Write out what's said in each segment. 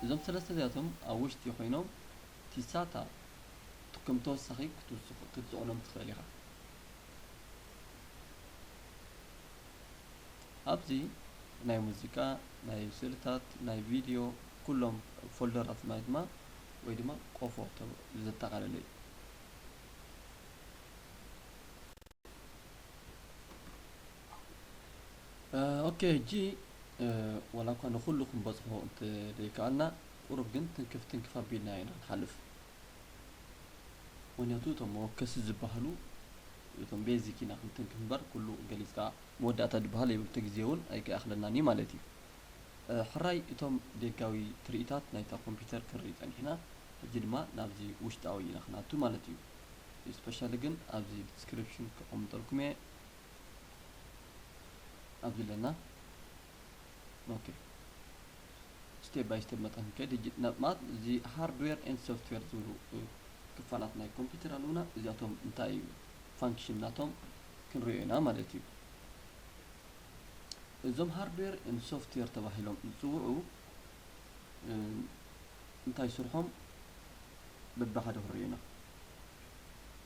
እዞም ሰለስተ እዚኣቶም ኣብ ውሽጢ ኮይኖም እቲ ሳታ ከም ተወሳኺ ክትውስኹ-፣ ክትጽዕኖም ትኽእል ኢኻ። ኣብዚ ናይ ሙዚቃ፣ ናይ ስእልታት፣ ናይ ቪድዮ፣ ኩሎም ፎልደራት ማለት ድማ፣ ወይ ድማ ቆፎ ተ-፣ ዘጠቓለለ እዩ። እ፣ ኦኬ፣ ሕጂ፣ እ፣ ዋላ እኳ ንኹሉ ክንበጽሖ እንተ ዘይከኣልና፣ ቁሩብ ግን ትንክፍ ትንክፍ ኣቢልና ኢና ንሓልፍ። ምኽንያቱ እቶም መወከሲ ዝበሃሉ፣ እቶም ቤዚክ ኢና ክንትንክፍ እምበር፣ ኩሉ ገሊጽካ መወዳእታ ዝበሃል የብሉ፣ እቲ ግዜ እውን ኣይከኣኽለናን እዩ ማለት እዩ። እ፣ ሕራይ እቶም ደጋዊ ትርኢታት ናይታ ኮምፒውተር ክንርኢ ጸኒሕና፣ ሕጂ ድማ ናብዚ ውሽጣዊ ኢና ክንኣቱ ማለት እዩ። ስፔሻሊ ግን ኣብዚ ዲስክሪፕሽን ከቐምጠልኩም እየ። ኣብዚ ኣለና። ኦኬ። ስቴፕ ባይ ስቴፕ መጠን ክንከይድ፣ ሕጂ ናብ፣ ማለት፣ እዚ ሃርድዌር ኤንድ ሶፍትዌር ዝብሉ፣ እ፣ ክፋላት ናይ ኮምፒውተር ኣለዉና። እዚኣቶም እንታይ እዩ? function ናቶም ክንሪኦ ኢና ማለት እዩ። እዞም hardware and software ተባሂሎም ዝፅውዑ እንታይ ስርሖም በብሓደ ክንሪኦ ኢና።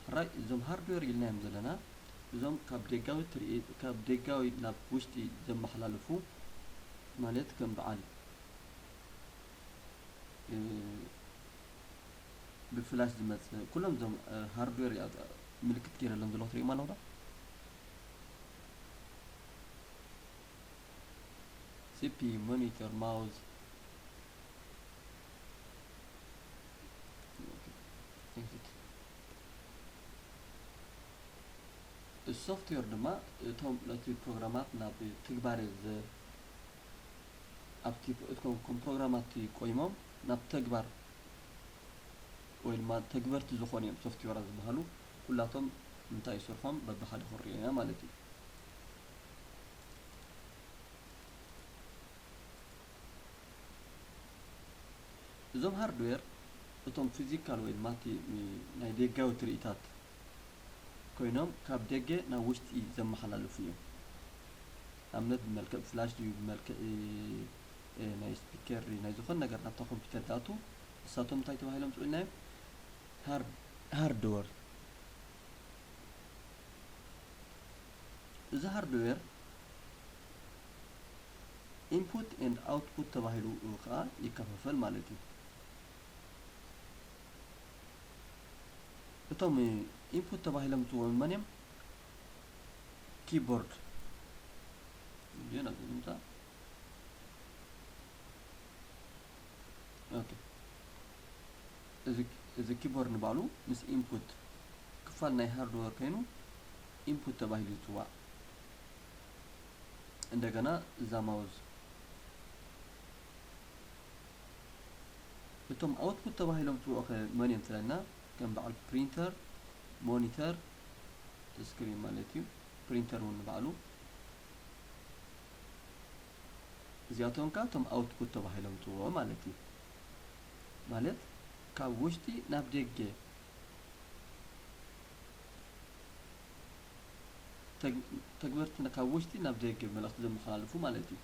ሕራይ እዞም hardware ኢልናዮም ዘለና እዞም ካብ ደጋዊ ትርኢ ካብ ደጋዊ ናብ ውሽጢ ዘመሓላልፉ ማለት ከም በዓል ብፍላሽ ዝመፅእ ኩሎም እዞም hardware ምልክት ገይረሎም ዘለኹ ትሪእማ ኣለኹ ዶ? ሲፒ፣ ሞኒተር፣ ማውዝ ሶፍትዌር ድማ እቶም ነቲ ፕሮግራማት ናብ ትግባረ ዘ ኣብቲ እትኮም ፕሮግራማት ቆይሞም ናብ ተግባር ወይ ድማ ተግበርቲ ዝኾኑ እዮም ሶፍትዌራት ዝበሃሉ። ኩላቶም እንታይ ስርሖም በብሓደ ክንሪኦ ኢና ማለት እዩ። እዞም ሃርድዌር እቶም ፊዚካል ወይ ድማ ናይ ደጋዊ ትርኢታት ኮይኖም ካብ ደገ ናብ ውሽጢ ዘመሓላልፉ እዮም። ኣብነት ብመልክዕ ፍላሽ ድዩ ብመልክዕ ናይ ስፒከር ናይ ዝኾነ ነገር ናብታ ኮምፒውተር ዝኣቱ ንሳቶም እንታይ ተባሂሎም ፅውዕናዮም? ሃርድወር። እዚ ሃርድዌር ኢንፑት ኤንድ ኣውትፑት ተባሂሉ ከዓ ይከፋፈል ማለት እዩ። እቶም ኢንፑት ተባሂሎም ዝፅውዑ መን እዮም? ኪቦርድ። እዚ ኪቦርድ ንባዕሉ ምስ ኢንፑት ክፋል ናይ ሃርድወር ኮይኑ ኢንፑት ተባሂሉ ይፅዋዕ። እንደገና እዛ ማውዝ እቶም ኣውትፑት ተባሂሎም ዝፅውዑ ከ መን እዮም ትለና? ከም በዓል ፕሪንተር፣ ሞኒተር፣ ስክሪን ማለት እዩ። ፕሪንተር እውን ንባዕሉ እዚኣቶም ከ እቶም ኣውትፑት ተባሂሎም ዝፅውዑ ማለት እዩ። ማለት ካብ ውሽጢ ናብ ደገ ተግበርቲ ካብ ውሽጢ ናብ ደገ መልእኽቲ ዘመሓላልፉ ማለት እዩ።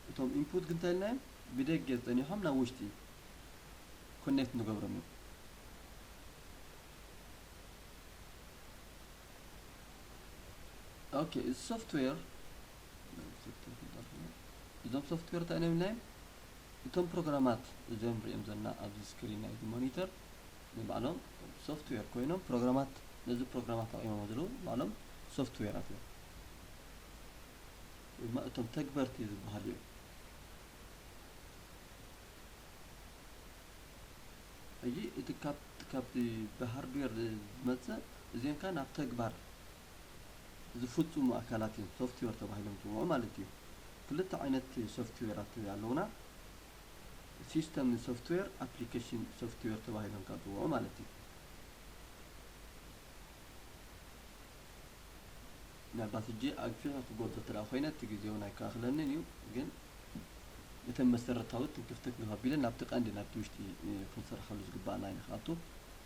እቶም ኢንፑት ግን እንታይ ኢልናዮም? ብደገ ጸኒሖም ናብ ውሽጢ ኮኔክት ንገብሮም እዮም። ኦኬ፣ እዚ ሶፍትዌር እዞም ሶፍትዌር እንታይ ኢሎም ኢልናዮም? እቶም ፕሮግራማት እዞም ንሪኦም ዘለና ኣብዚ ስክሪን ናይቲ ሞኒተር ንባዕሎም ሶፍትዌር ኮይኖም ፕሮግራማት ነዚ ፕሮግራማት ኣቕሪቦም ዘለዉ ባዕሎም ሶፍትዌራት እዮም። ድማ እቶም ተግበርቲ ዝበሃሉ እዮም። ሕጂ እቲ ካብ ካብቲ ብሃርድዌር ዝመፅእ እዚኦም ከ ናብ ተግባር ዝፍፅሙ ኣካላት እዮም ሶፍትዌር ተባሂሎም ዝፅውዑ ማለት እዩ። ክልተ ዓይነት ሶፍትዌራት ኣለውና። ሲስተም ሶፍትዌር፣ ኣፕሊኬሽን ሶፍትዌር ተባሂሎም ካብ ዝፅውዑ ማለት እዩ። ምናልባት ሕጂ ኣግፊሐ ክጎዶ ተላ ኮይነ እቲ ግዜው ናይ ከኣኽለንን እዩ፣ ግን እተን መሰረታዊ ትንክፍቲ ክንህብ ኣቢለ ናብቲ ቀንዲ ናብቲ ውሽጢ ክንሰርሓሉ ዝግባኣና ኢና ክኣቱ።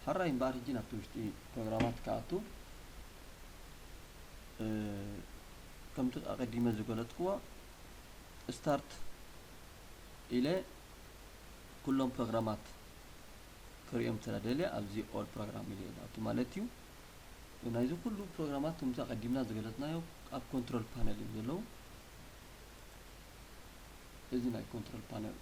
ሕራይ እምበኣር ሕጂ ናብቲ ውሽጢ ፕሮግራማት ክኣቱ ከምቲ ኣቐዲመ ዝገለጽክዎ ስታርት ኢለ ኩሎም ፕሮግራማት ክርእዮም ስለ ደልየ ኣብዚ ኦል ፕሮግራም ኢለ እየ ዝኣቱ ማለት እዩ። ናይዚ ኩሉ ፕሮግራማት ከምዚ ኣቐዲምና ዝገለጽናዮ ኣብ ኮንትሮል ፓነል እዮም ዘለዉ። እዚ ናይ ኮንትሮል ፓነል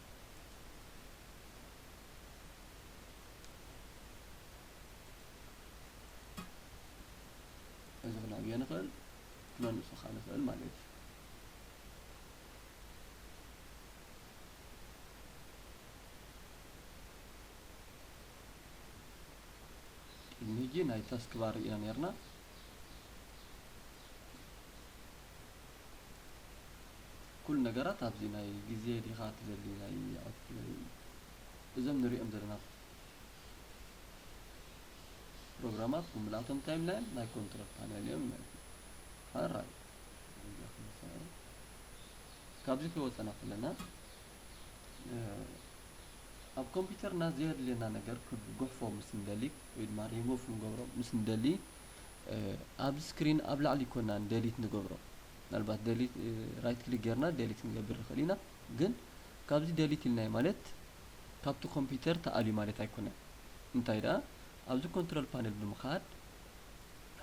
እዚ ክነዕብዮ ንኽእል ክነንእሶ ከዓ ንኽእል ማለት እዩ። ቅድሚ ሕጂ ናይ ታስክ ባር ርኢና ነርና። ኩሉ ነገራት ኣብዚ ናይ ግዜ ዲኻ ትደሊ ናይ ኣውትፑት እዞም ንሪኦም ዘለና ፕሮግራማት ብምልኣቶም እንታይ እዮም ናይ ኮንትሮል ፓነል እዮም ማለት እዩ። ሓራይ ካብዚ ከይወፀና ከለና ኣብ ኮምፒውተርና ዘየድልየና ነገር ክጉሕፎ ምስ እንደሊ ወይ ድማ ሪሙቭ ክንገብሮ ምስ እንደሊ ኣብዚ ስክሪን ኣብ ላዕሊ ይኮና ደሊት ንገብሮ። ምናልባት ደሊት፣ ራይት ክሊክ ጌርና ደሊት ክንገብር ንኽእል ኢና። ግን ካብዚ ደሊት ኢልናዮ ማለት ካብቲ ኮምፒውተር ተኣልዩ ማለት ኣይኮነን። እንታይ ደኣ ኣብዚ ኮንትሮል ፓነል ብምኻድ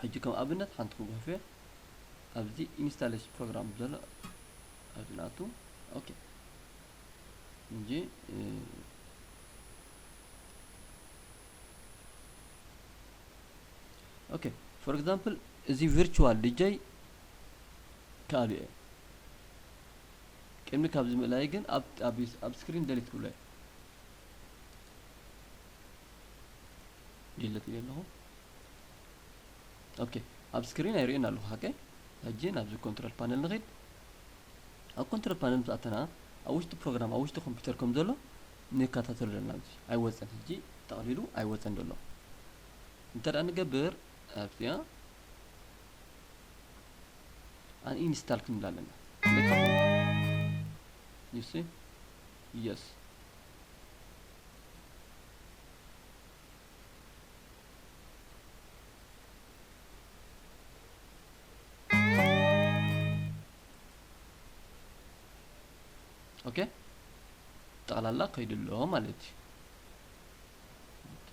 ሕጂ ከም ኣብነት ሓንቲ ክጉህፍ እየ። ኣብዚ ኢንስታሌሽን ፕሮግራም ዘሎ ኣብዚ ንኣቱ። ኦኬ። እንጂ ኦኬ፣ ፎር ኤግዛምፕል እዚ ቪርቹዋል ዲጀይ ክኣልዮ እየ። ቅድሚ ካብዚ ምእላይ ግን ኣብ ኣብ ኣብ ስክሪን ደሊት ክብሎ እየ። ዲለት ኢለ ኣለኹ። ኦኬ፣ ኣብ ስክሪን ኣይርእዮን ኣለኹ ሓቀይ። ሕጂ ናብዚ ኮንትሮል ፓነል ንኺድ። ኣብ ኮንትሮል ፓነል ምስ ኣተና ኣብ ውሽጢ ፕሮግራም ኣብ ውሽጢ ኮምፒውተር ከም ዘሎ ንከታተሎ ዘለና። ኣብዚ ኣይወፀን፣ ሕጂ ጠቕሊሉ ኣይወፀን ዘሎ። እንተ ደኣ ንገብር ኣብዚኣ ኣን ኢንስታል ክንብል ኣለና። You see? Yes። ኦኬ፣ ጠቕላላ ከይዱ ኣሎ ማለት እዩ። ኦኬ።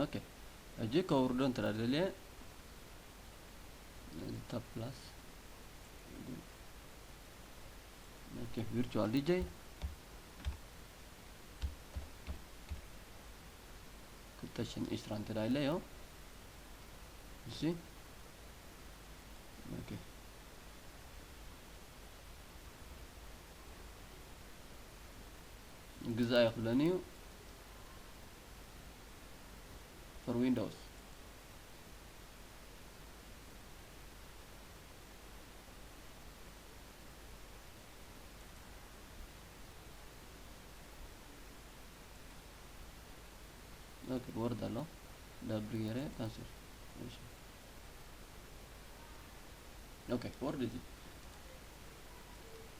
ኦኬ፣ ሕጂ ከውርዶ እንተ ደልየ፣ እዚ ታብ ፕላስ፣ ኦኬ፣ ቪርቹዋል ዲጀይ ክልተ ሽሕን ዕስራን እንተ ደኣ ኢለዮ፣ እሺ፣ ኦኬ። ግዛእ ይኽብለኒ እዩ። For Windows። ኦኬ፣ ወርድ ኣሎ። ደብል ገይረ ካንስል። እሺ። ኦኬ፣ ወርድ እዚ።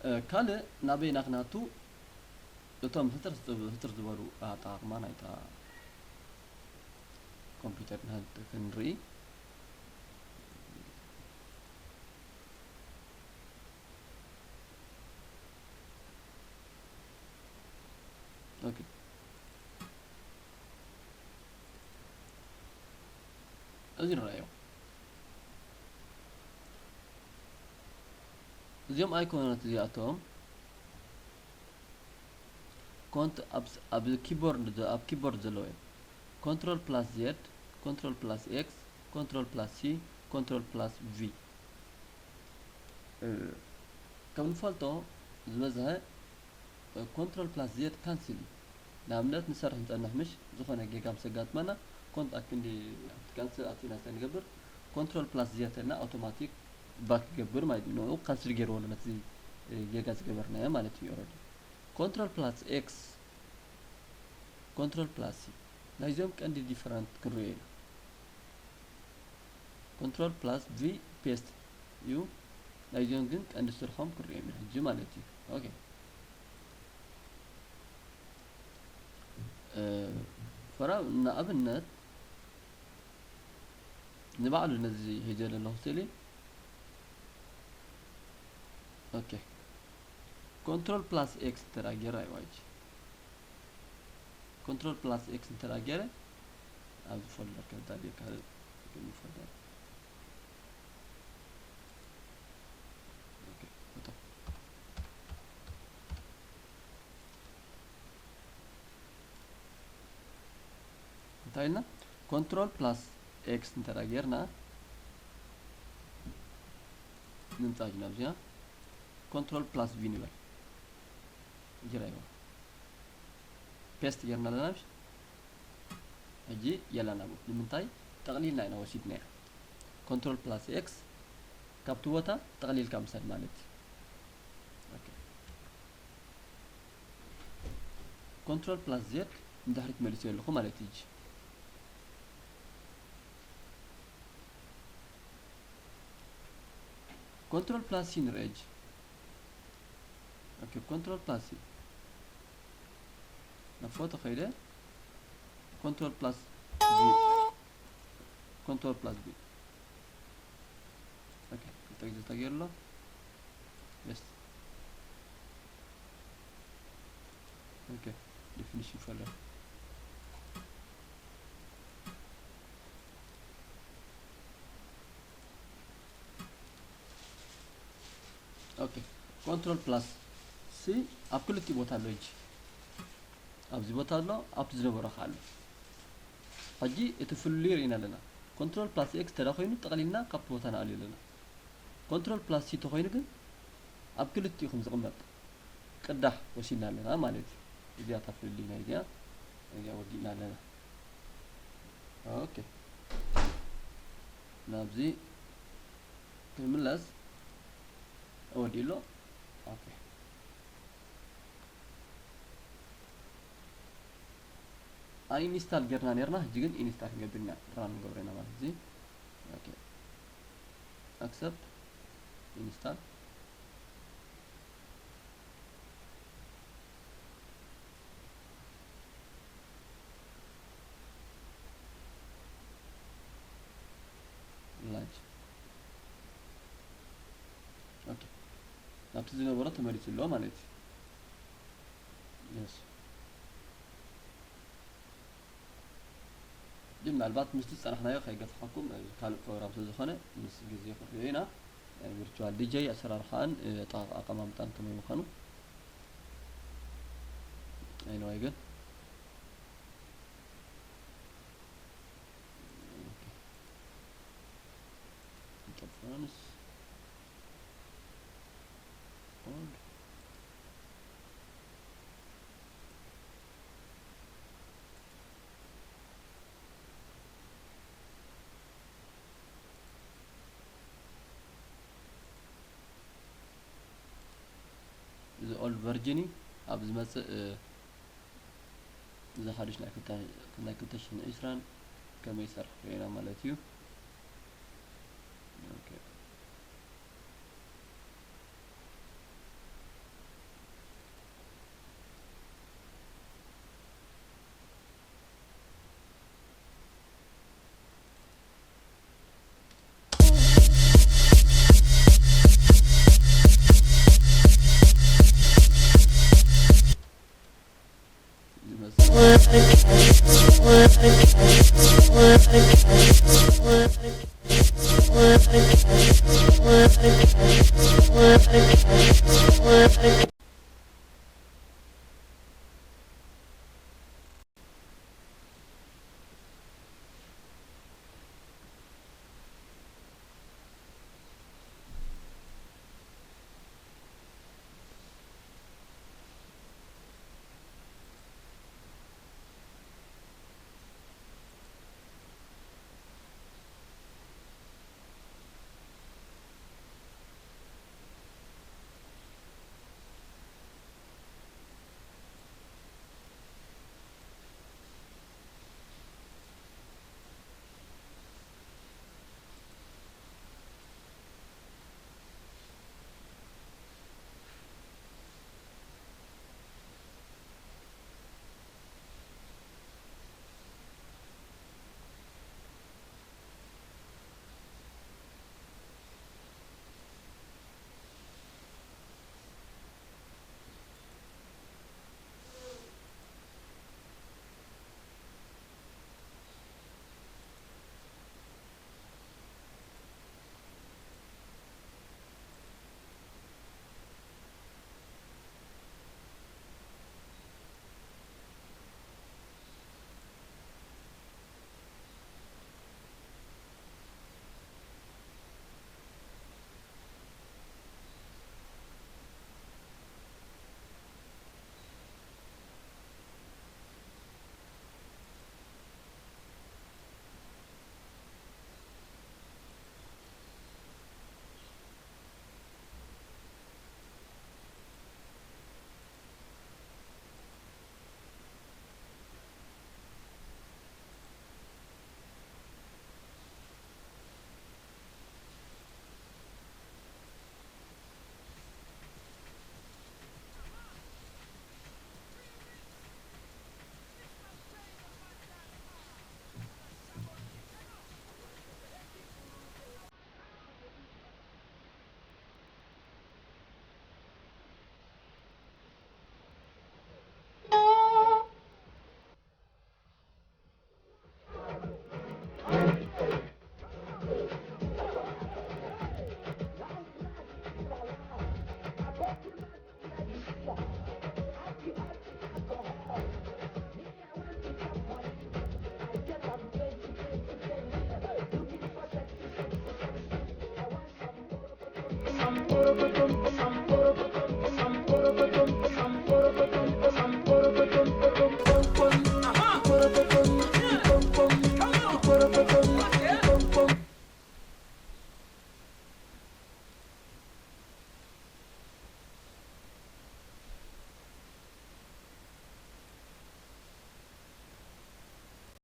እ፣ ካልእ ናበይና ክናቱ እቶም ህትር ዝብ-፣ ህትር ዝበሉ ኣጠቓቕማ ናይታ ኮምፒውተር ንህንት-፣ ክንርኢ። ኦኬ። እዚ ንረኣዮ። እዚኦም ኣይኮነት እዚኣቶም ኮንት-፣ ኣብ ስ-፣ ኣብ ኪቦርድ ዘ-፣ ኣብ ኪቦርድ ዘለዉ እዮም። ኮንትሮል ፕላስ ዜድ፣ ኮንትሮል ፕላስ ኤክስ፣ ኮንትሮል ፕላስ ሲ፣ ኮንትሮል ፕላስ ቪ። እ፣ ከም ንፈልጦ ዝበዝሐ ኮንትሮል ፕላስ ዜድ ካንስል እዩ። ንኣብነት ንሰርሕ ንጸንሕ ምሽ ዝኾነ ጌጋ ምስ ኣጋጥመና ኮንት-፣ ኣብ ክንዲ ኣብቲ ካንስል ኣቲና ስለንገብር ኮንትሮል ፕላስ ዜድ ተልና ኣውቶማቲክ ባክ ይገብር ማለት እዩ። ንኡ ካንስል ገይርዎ ኣሎ ነቲ፣ እ፣ ጌጋ ዝገበርናዮ ማለት እዩ። ኦረዲ ኮንትሮል ፕላስ ኤክስ፣ ኮንትሮል ፕላስ ሲ ናይዚኦም ቀንዲ ዲፈረንት ክንሪኦ ኢና። ኮንትሮል ፕላስ ቪ ፔስት እዩ። ናይዚኦም ግን ቀንዲ ስርሖም ክርእዮም ኢና ሕጂ ማለት እዩ። ኦኬ። እ፣ ፈራ-፣ ንኣብነት ንባዕሉ ነዚ ሄጀ ዘለኹ ስእሊ። ኦኬ። ኮንትሮል ፕላስ ኤክስ እንተ ደኣ ገይረ ኣይዋ ሕጂ። ኮንትሮል ፕላስ ኤክስ እንተ ደኣ ገይረ ኣብዚ ፎልደር ከዳልዮ ካልእ ቅድሚ ፎልደር። ኦኬ፣ ፎቶ። እንታይ ኢልና? ኮንትሮል ፕላስ ኤክስ እንተ ደኣ ጌርና ንምጻእ ናብዚኣ ኮንትሮል ፕላስ ቪ ንበል። ጌራ ይዋ ፔስት ጌርና ኣለና። ምሽ ሕጂ የላን ኣብኡ። ንምንታይ? ጠቕሊልና ኢና ወሲድናያ። ኮንትሮል ፕላስ ኤክስ ካብቲ ቦታ ጠቕሊልካ ምሰድ ማለት እዩ። ኦኬ። ኮንትሮል ፕላስ ዜድ ንድሕሪት መሊሰዮ ኣለኹ ማለት እዩ። ሕጂ ኮንትሮል ፕላስ ሲ ንርኢ ሕጂ። Okay, control plus C. ናብ ፎቶ ከይደ control plus B. Control plus B. Okay, ክልተ ግዜ ተገይሩ ኣሎ። Yes. Okay, definition folder. Okay, control plus C ኣብ ክልቲኡ ቦታ ኣሎ። ሕጂ ኣብዚ ቦታ ኣሎ፣ ኣብቲ ዝነበሮ ከኣ ኣሎ። ሕጂ እቲ ፍልልዩ ርኢና ኣለና። Control plus X ተዳ ኮይኑ ጠቕሊልና ካብቲ ቦታ ንኣልዮ ኣለና። Control plus C ተኾይኑ ግን ኣብ ክልቲኡ ከም ዝቕመጥ ቅዳሕ ወሲድና ኣለና ማለት እዩ። እዚኣ እታ ፍልልይ ናይ እዚኣ፣ እዚኣ ወዲእና ኣለና። Okay፣ ናብዚ ክንምለስ። ወዲእሎ። Okay፣ ኣንኢንስታል ጌርና ኔርና፣ ሕጂ ግን ኢንስታል ክንገብር ኢና፣ ራን ንገብሮ ኢና ማለት እዚ። Okay፣ accept፣ ኢንስታል። ላጅ። Okay፣ ናብቲ ዝነበሮ ተመሊሱ ኣሎ ማለት እዩ። Yes፣ ግን ምናልባት ምስቲ ዝጸናሕናዮ ከይገፋሕኩም፣ ካልእ ፕሮግራም ስለ ዝኾነ ምስ ግዜ ክንሪኦ ኢና። ቪርቹዋል ዲጀይ ኣሰራርሓን ኣጠቓቕማ ኣቀማምጣን ከመይ ምዃኑ። Anyway ግን Okay፣ ኢንተርፈረንስ ኦል። እዚ ኦልድ ቨርጅን እዩ። ኣብ ዝመጽእ፣ እ፣ እዚ ሓድሽ ናይ ክልተ፣ ናይ ክልተ ሽሕን ዕስራን ከመይ ይሰርሕ ርኢና ማለት እዩ። Okay።